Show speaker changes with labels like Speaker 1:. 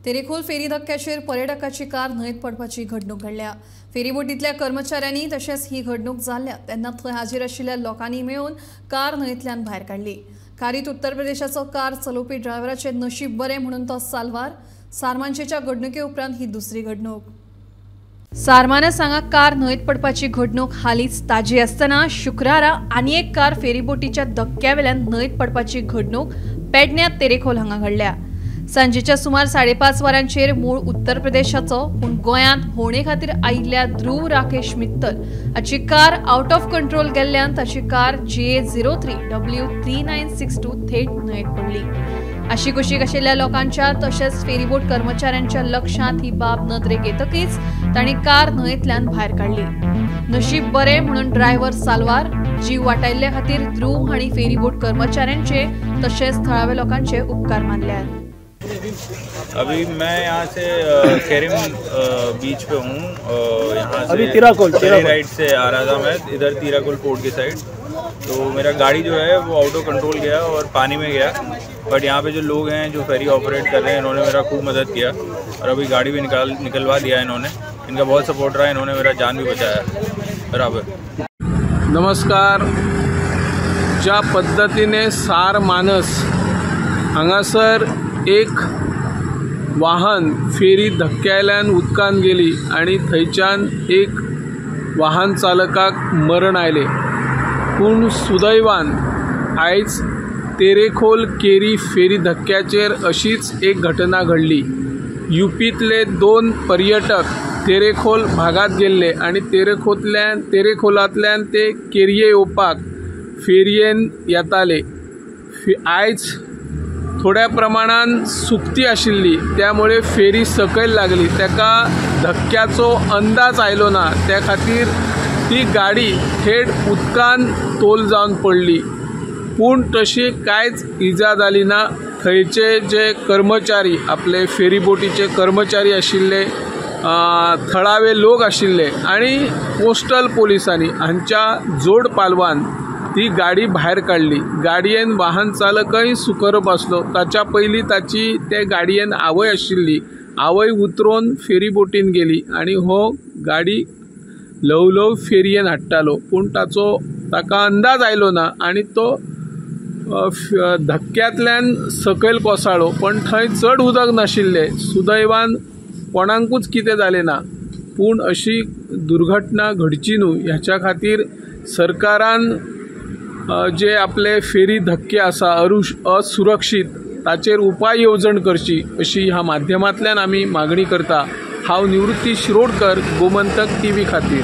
Speaker 1: तेरेखोल फेरी धक्क्याचेर पर्यटकाची car न्हंयेत पडपाची घडणूक घडल्या. फेरीबोटींतल्या कर्मचाऱ्यांनी तशेंच ही घडणूक जाल्ल्या तेन्ना थंय हाजीर आशिल्ल्या लोकांनी मेळून कार न्हंयेंतल्यान भायर काडली. कारीत उत्तर प्रदेशाचो कार चलोवपी ड्रायव्हराचे नशीब बरें म्हणून तो साल्वार. सारमानशेच्या घडणुके उपरांत ही दुसरी घडणूक. सारमानस हांगा कार न्हंयेत पडपाची घडणूक हालींच ताजी आसतना शुक्रारा आनी एक कार फेरीबोटीच्या धक्क्यावेल्यान न्हंयेत पडपाची घडणूक पेडण्यात तेरेखोल हांगा घडल्या. सांजेच्या सुमार 5:30 वरांचेर मूळ उत्तर प्रदेशाचो पूण गोंयांत भोंवणे खातीर आयिल्ल्या ध्रुव राकेश मित्तल हाची कार आउट ऑफ कंट्रोल गेल्ल्यान ताची कार GA 03 W 3962 थेट न्हंयेत पडली. आशीकुशीक आशिल्ल्या लोकांच्या तशेंच फेरीबोट कर्मचाऱ्यांच्या लक्षांत ही बाब नदरेक येतकीच तांणी कार न्हंयेंतल्यान भायर काडली. नशीब बरें म्हणून ड्रायव्हर साल्वार. जीव वाटायल्ले खातीर ध्रुव हांणी फेरीबोट कर्मचाऱ्यांचे तशेंच थळाव्या लोकांचे उपकार मानल्यात.
Speaker 2: अभी मैं यहाँ से केरिम बीच पे हूँ. यहाँ से
Speaker 3: अभी तिराकोल
Speaker 2: राइट से आ रहा था मैं इधर तिराकोल पोर्ट के साइड, तो मेरा गाड़ी जो है वो आउट ऑफ कंट्रोल गया और पानी में गया. बट यहाँ पे जो लोग हैं जो फेरी ऑपरेट कर रहे हैं इन्होंने मेरा खूब मदद किया और अभी गाड़ी भी निकलवा दिया इन्होंने. इनका बहुत सपोर्ट रहा, इन्होंने मेरा जान भी बचाया. बराबर.
Speaker 4: नमस्कार. ज्या पद्दतीने सार मानस हांगासर एक वाहन फेरी धक्क्यायल्यान उदकान गेली आनी थंयच्यान एक वाहन चालकाक मरण आयलें. पूण सुदैवान आयज तेरेखोल केरी फेरी धक्क्याचेर अशीच एक घटना घडली. युपींतले 2 पर्यटक तेरेखोल भागांत गेल्ले आनी तेरेखोलांतल्यान ते केरये येवपाक फेरयेन येताले. आयज थोड्या प्रमाणान सुकती आशिल्ली, त्यामुळे फेरी सकयल लागली. ताका धक्क्याचो अंदाज आयलो ना, त्या खातीर ती गाडी थेट उदकान तोल जावन पडली. पूण तशी कांयच इजा जाली ना. थंयचे जे कर्मचारी, आपले फेरीबोटीचे कर्मचारी आशिल्ले, थळावे लोक आशिल्ले आनी कोस्टल पोलिसांनी हांच्या जोड पालवान ती गाडी भायर काडली. गाडयेन वाहन चालकय सुकरप आसलो. ताच्या पयलीं ताची ते गाडयेन आवय आशिल्ली. आवय उतरून फेरीबोटीन गेली आनी हो गाडी ल्हव ल्हव फेरयेन हाडटालो. पूण ताका अंदाज आयलो ना आनी तो धक्क्यांतल्यान सकयल कोसळ्ळो. पण थंय चड उदक नाशिल्लें. सुदैवान कोणाकूच कितें जालें ना. पूण अशी दुर्घटना घडची न्हू ह्याच्या खातीर सरकारान जे आपले फेरी धक्के आसा असुरक्षीत ताचेर उपाय येवजण करची अशी ह्या माध्यमांतल्यान आमी मागणी करता. हांव निवृत्ती शिरोडकर, गोमंतक टीव्ही खातीर.